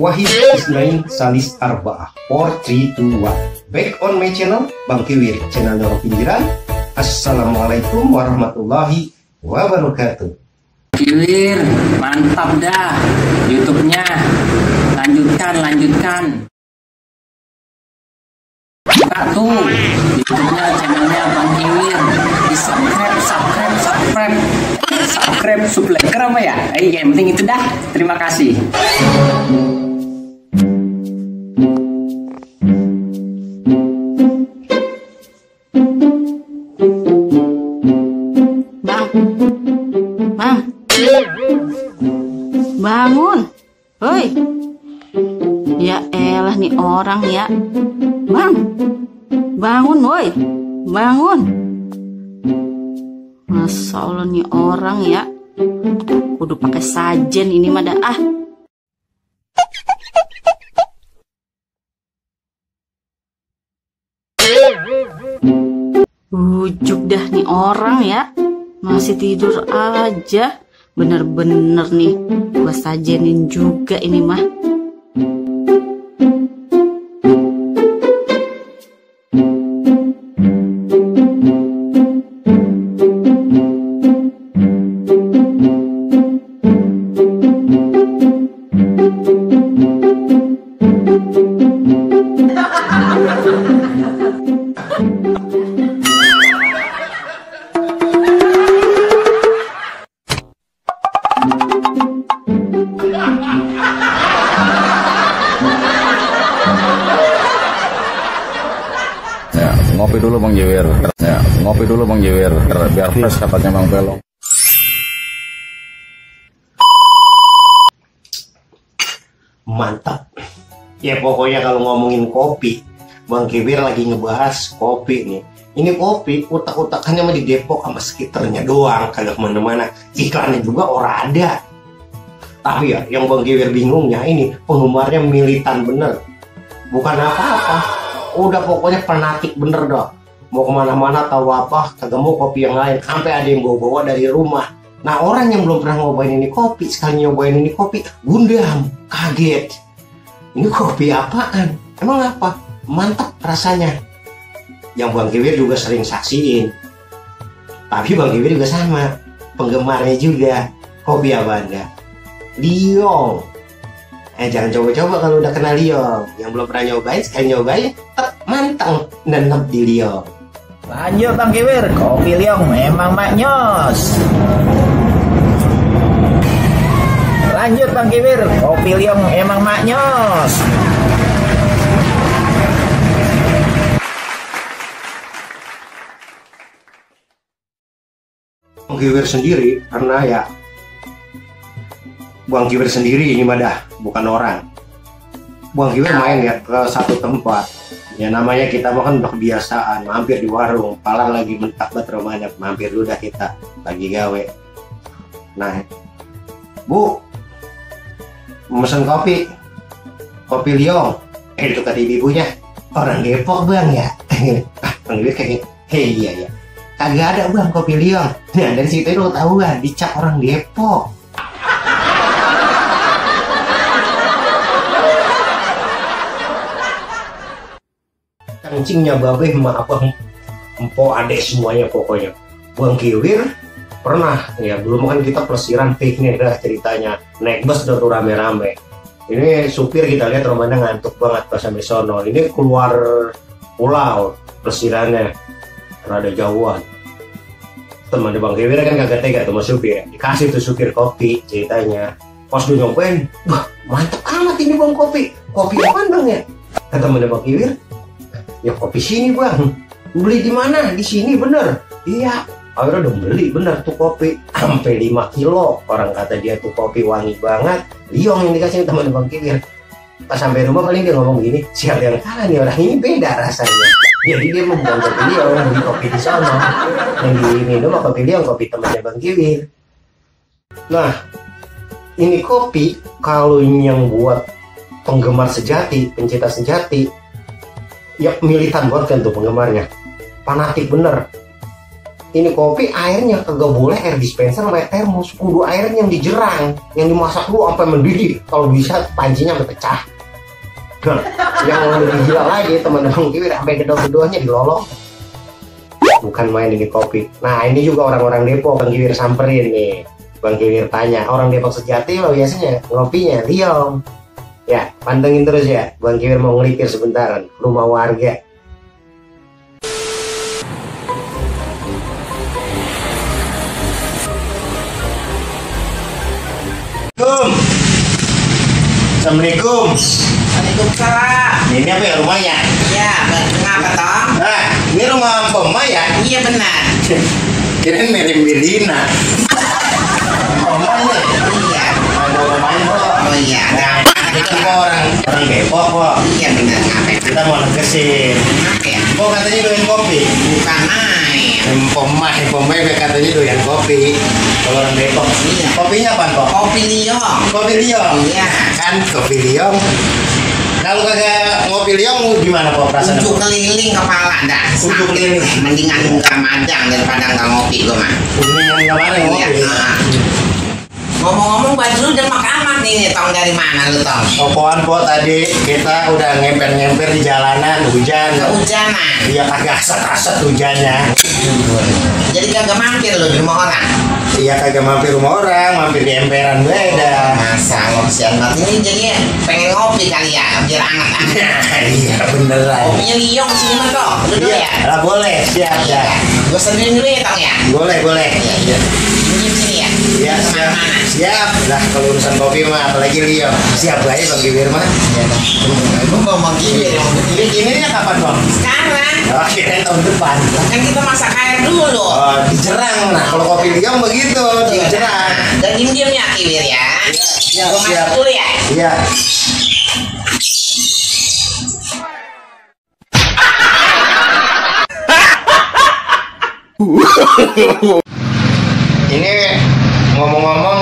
Wahid Isnain Salis Arba'ah 4, 3, 2, 1. Back on my channel Bang Kiwir, channelnya orang pinggiran. Assalamualaikum warahmatullahi wabarakatuh. Kiwir, mantap dah YouTube-nya. Lanjutkan. Buka tuh YouTube-nya, channelnya Bang Kiwir. Di subscribe, subscribe apa ya? Yang penting itu dah. Terima kasih. Bang, bangun, hoi. Ya elah nih orang ya. Bang, bangun woi, bangun. Masya Allah nih orang ya. Kudu pakai sajen ini mah dah ah. Ujuk dah nih orang ya. Masih tidur aja. Bener-bener nih gua sajenin juga ini mah. Ngopi dulu Bang Jiwir. Ngopi dulu Bang Jiwir. Biar fresh katanya Bang Pelong. Mantap. Ya pokoknya kalau ngomongin kopi, Bang Kiwir lagi ngebahas kopi nih. Ini kopi utak-utakannya mah di Depok sama sekitarnya doang, kagak kemana-mana. Iklannya juga orang ada. Tapi ya yang Bang Kiwir bingungnya ini penggemarnya militan bener. Bukan apa-apa. Udah pokoknya fanatik bener dong. Mau kemana-mana tahu apa, kagak mau kopi yang lain. Sampai ada yang bawa-bawa dari rumah. Nah orang yang belum pernah ngobain ini kopi, sekali nyobain ini kopi, gundam, kaget. Ini kopi apaan? Emang apa? Mantap rasanya. Yang Bang Kiwir juga sering saksiin. Tapi Bang Kiwir juga sama, penggemarnya juga. Kopi apa anda? Liong. Jangan coba-coba kalau udah kenal Liong. Yang belum pernah nyobain, sekali nyobain mantang nenep di Liong. Lanjut Bang Kiwir, kopi Liong memang maknyos. Lanjut Bang Kiwir, kopi Liong emang maknyos. Bang Kiwir sendiri, karena ya Bang Kiwir sendiri ini mah dah, bukan orang. Bang Kiwir main ya ke satu tempat. Ya namanya kita mah kan udah kebiasaan, mampir di warung. Palang lagi mentak banget rumahnya, mampir dulu dah kita, lagi gawe. Nah, Bu, mesen kopi Liong. Itu kata ibunya, orang Depok Bang ya. Bang Kiwir kayak, hei iya ya. Kagak ada Bang kopi Liong. Nah dari situ lo tahu kan, dicap orang Depok. Kencingnya babeh ma abang empo adek semuanya pokoknya. Bang Kiwir pernah ya, belum kan kita pelesiran piknik dah ceritanya, naik bus udah tuh rame-rame. Ini supir kita lihat rumahnya ngantuk banget pas sampai sono. Ini keluar pulau pelesirannya rada jauhan. Teman Bang Kiwir kan kagak tega tuh sama supir, dikasih tuh supir kopi ceritanya. Pas gue nyobain, wah mantap amat ini Bang kopi apaan Bang ya? Kata teman Bang Kiwir, ya kopi sini Bang. Beli di mana? Di sini bener. Iya. Akhirnya udah beli bener tuh kopi sampai 5 kilo. Orang kata dia tuh kopi wangi banget. Liong yang dikasih teman Bang Kiwir. Pas sampai rumah paling dia ngomong gini, siapa yang kalah nih, orang ini beda rasanya. Jadi dia membuang kopi Liong, beli kopi di sana. Yang diminum kopi Liong, kopi temannya Bang Kiwir. Nah, ini kopi kalau yang buat penggemar sejati, pencinta sejati, ya militan banget kan tuh penggemarnya, fanatik bener. ini kopi airnya kagak boleh air dispenser sama air termos, kudu airnya yang dijerang, yang dimasak dulu sampai mendidih, kalau bisa pancinya sampai pecah. Nah, yang lebih gila lagi teman-teman kiwir sampai kedua-keduanya dilolong. Bukan main ini kopi. Nah ini juga orang-orang Depok Bang Kiwir samperin nih. Bang Kiwir tanya, orang Depok sejati lo biasanya ngopinya liong. Ya pantengin terus ya, Bang Kiwir mau ngelipir sebentaran rumah warga. Assalamualaikum. Waalaikumsalam. Ini apa ya rumahnya? Ya, kenapa toh? Nah, ini rumah Pema ya? Iya benar. Kirain Merindina. Pema ini? Iya. Ada rumahnya kok. Oh iya. Kita mau orang Depok kok. Iya benar. Ngapain? Kita mau negesin. Apa ya? Kok katanya doyan kopi? Bukan main. Pema katanya doyan kopi. Kalau orang Depok. Iya. Kopinya apa kok? Kopi liong. Kopi liong. Iya. Kan kopi liong. Kalau kagak ngopi liong gimana kok perasaan? Unjuk keliling kepala dah. Unjuk keliling. Mendingan nggak madang daripada nggak ngopi gue mah. Ini yang mana ngopi? Iya. Ngomong-ngomong baju lu demak amat nih, Tong, dari mana lu, Tong? Opoan po tadi kita udah ngemper-ngemper di jalanan hujan. Kehujanan. Iya kagak asat-asat hujannya. Jadi kagak mampir lu di rumah orang. Iya kagak mampir rumah orang, mampir di emperan beda. Masa ngopian banget ini jadi pengen ngopi kali ya, biar anget-anget. Iya beneran. Kopinya liong sini mah, Tong. Duduk ya. Lah boleh, siap ya. Gue sendiri dulu ya, Tong ya. Boleh. Iya. Minjem sini ya. Iya siap. Siap. Lah kalau urusan kopi mah apalagi liong. Siap aja Bang Kiwir mah. Iya, Tong. Gue mau manggil yang Bikinnya kapan Bang? sekarang. Oh, kirain tahun depan. Kan kita masak air dulu. Oh, dijerang. Nah, kalau kopi liong begitu, dijerang. Dan diem-diem ya, Kiwir ya. Siap, Gue siap. masuk dulu ya. Iya. Ini ngomong-ngomong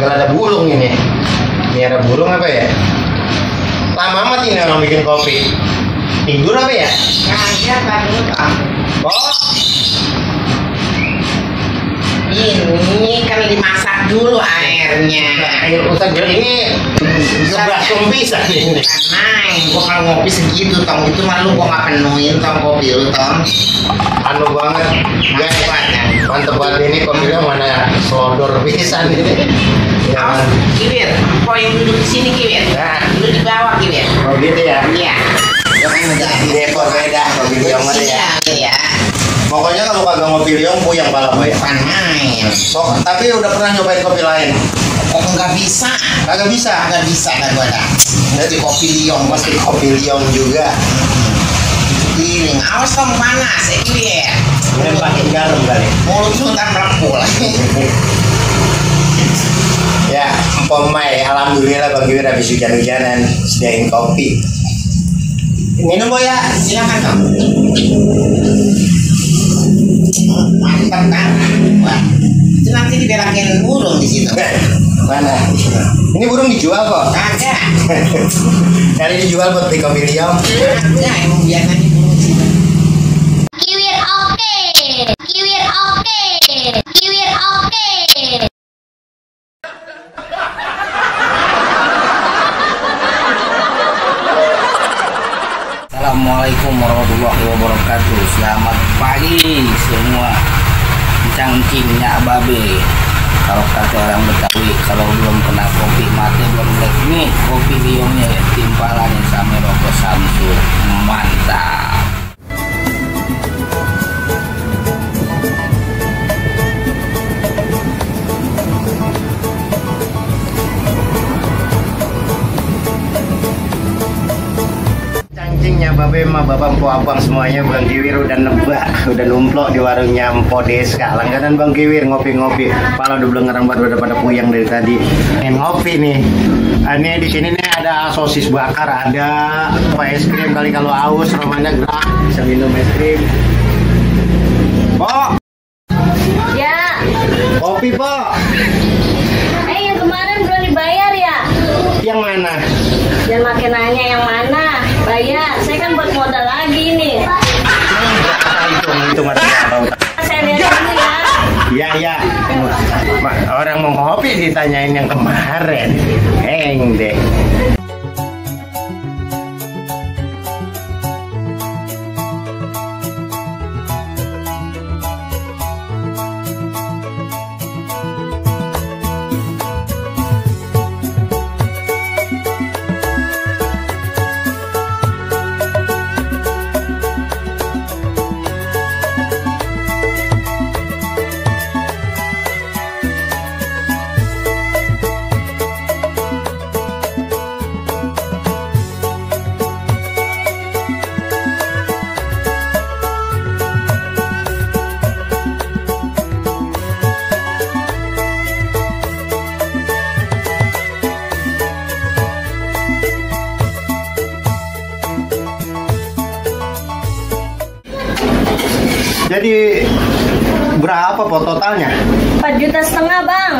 gak ada burung ini. Ini ada burung apa ya? Lama amat ini orang bikin kopi. Tidur apa ya? Kagak, tak dulu, Tong. Oh, Ini kan dimasak dulu airnya. air Ustaz ini sebelum bisa ini. Main, gua kalau ngopi segitu, Tong, itu malu gua nggak penuhin, Tong, kopi lu, Tong. Anu banget, guys. Mantep banget ini kopinya mana selodor pisan ini. Awas, Kiwir, poin duduk di sini, Kiwir. Nah. Lu di bawah, Kiwir. Oh gitu ya. Iya. Depok beda kopi liong aja ya. Iya. Pokoknya kalau kagak ngopi liong puyeng pala gue. Bukan main. Tapi udah pernah nyobain kopi lain? Oh, nggak bisa. Kagak bisa. Nggak bisa, kan gua dah. Jadi kopi liong, Pasti kopi liong juga. Giling. Awas, Tong, panas, ya, Kiwir. Ini pakai garam kali. Mulut lu ntar melepuh lagi. Ya, Pomai, alhamdulillah Bang Kiwir habis hujan-hujanan sediain kopi. Minum Boy ya. Silakan, Tong. Mantap kan? Wah, itu nanti dibelakin burung di situ. Mana? Ini burung dijual kok. Kagak. Kali dijual buat beli kopi liong. Kagak, emang biar nanti burung di situ. Kiwir oke. Kiwir oke. Kiwir oke. Assalamualaikum warahmatullahi wabarakatuh. Selamat pagi semua. Cangkingnya babe. Kalau kata orang Betawi, kalau belum kena kopi mati belum melek. Nih kopi liongnya ya, timpalannya sama rokok Samsung. Mantap. Cangcingnya babe mah bapak po abang semuanya Bang Kiwir udah nebak, udah numplok di warungnya Mpo Deska. Langganan Bang Kiwir ngopi-ngopi. Pala udah belengerang banget udah pada puyeng dari tadi. Pengen ngopi nih. Ini di sini nih ada sosis bakar, ada es krim kali kalau haus romanya gerak bisa minum es krim. Po, Ya. kopi po. Yang kemarin belum dibayar ya? Yang mana? Jangan makin nanya yang mana. Bayar. Saya kan buat modal lagi nih. Itu masih tahu. Saya ditanyain yang kemarin. Deh. Jadi berapa po totalnya? 4,5 juta bang.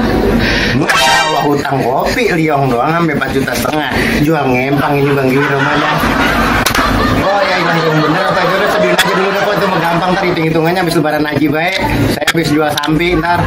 Masya Allah, hutang kopi liong doang sampai 4,5 juta. Jual ngempang ini Bang Giwir rumahnya. Oh ya hitung bener apa itu, udah sedihin aja dulu deh kok, itu mah gampang, ntar hitung-hitungannya habis lebaran haji baik. Saya habis jual sampi ntar.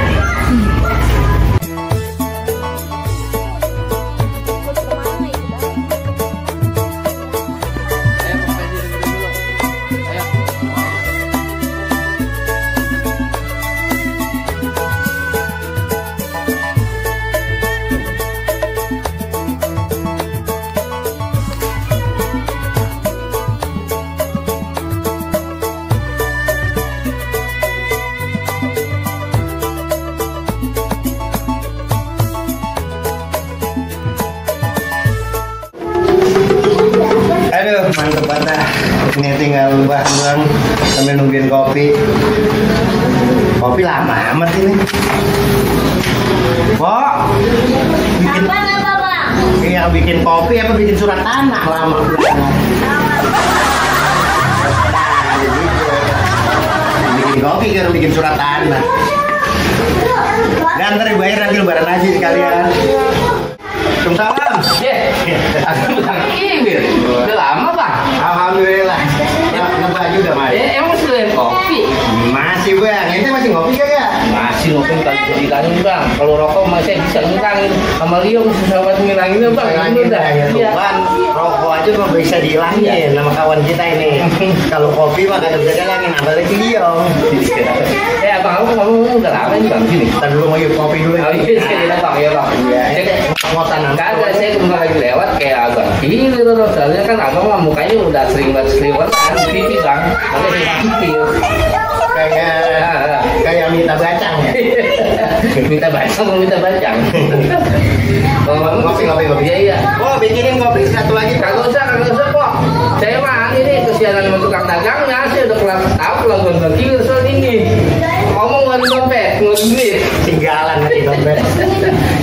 Aduh, mantep banget. Ini tinggal bahas doang sambil nungguin kopi. Kopi lama amat ini. Kok bikin Apa bang? iya bikin kopi apa bikin surat tanah lama. Bikin kopi kan bikin surat tanah. Dan ntar dibayar nanti lebaran haji sekalian. Waalaikumsalam. Aku Bang Giwir. Udah lama Bang. Alhamdulillah. Ngebaju udah Mas. Emang masih doyan kopi? Masih Bang. Ente masih ngopi kagak? Masih ngopi kali dihilangin Bang. Kalau rokok masih bisa ngilangin. Sama Leo masih sama ngilanginnya Bang. Iya. Tuhan, rokok aja mah bisa dihilangin sama kawan kita ini. Kalau kopi mah kagak bisa dihilangin, apalagi Leo. Bang, aku ngomong udah lama nih Bang sini. Kita dulu mau yuk kopi dulu. Oh iya, saya Bang, ya Bang. Ngotan Kagak, saya kemarin lagi lewat kayak agak gini loh. Soalnya kan abang mah mukanya udah sering banget seliwetan di TV Bang. Makanya saya kecil. Kayak minta bacang ya. Minta bacang mau minta bacang. Ngopi. Iya. Oh, bikinin kopi satu lagi. Kagak usah kok. Saya mah ini kesianan sama tukang dagangnya. Saya udah kelas tahu kelakuan Bang Giwir soal ini. Ngomong ngeluarin dompet, ngeluarin duit. Tinggalan nanti dompet.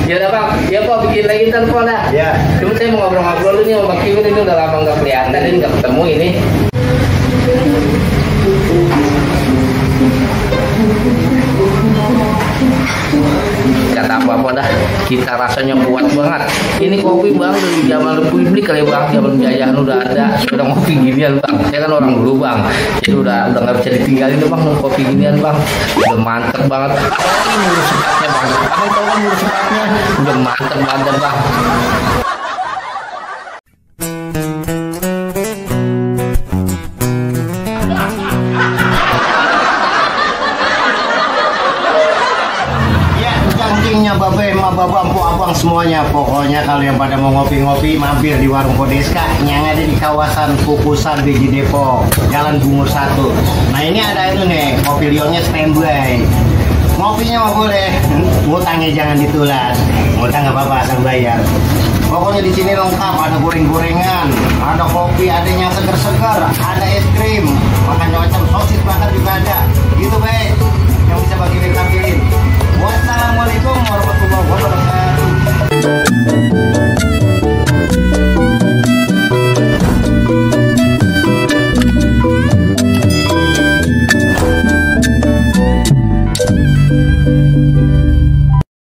Ya udah Bang, ya kok bikin lagi ntar kok dah. Ya. Cuma saya mau ngobrol-ngobrol nih sama Bang Giwir, ini udah lama nggak kelihatan, ini nggak ketemu ini. Kata apa-apa dah, kita rasanya kuat banget. Ini kopi Bang dari zaman Republik kali Bang, zaman penjajahan udah ada, sudah ngopi ginian Bang. Saya kan orang dulu Bang, jadi udah nggak bisa ditinggalin tuh Bang, kopi ginian Bang. Udah mantep banget. Ini ngurus sepatnya Bang, abang tahu kan ngurus sepatnya, udah mantep banget Bang. Babe, mababa, abang semuanya. Pokoknya kalau yang pada mau ngopi-ngopi mampir di warung Kodeska yang ada di kawasan Kukusan BG Depok, Jalan Bungur 1. Nah ini ada itu nih, kopi liongnya standby. Ngopinya mah boleh, ngutangnya jangan ditulas. Ngutang nggak apa-apa, asal bayar. Pokoknya di sini lengkap, ada goreng-gorengan, ada kopi, ada yang segar-segar, ada es krim, macam-macam, sosis bakar juga ada. Gitu baik, yang bisa bagi tampilin. Wassalamualaikum warahmatullahi wabarakatuh.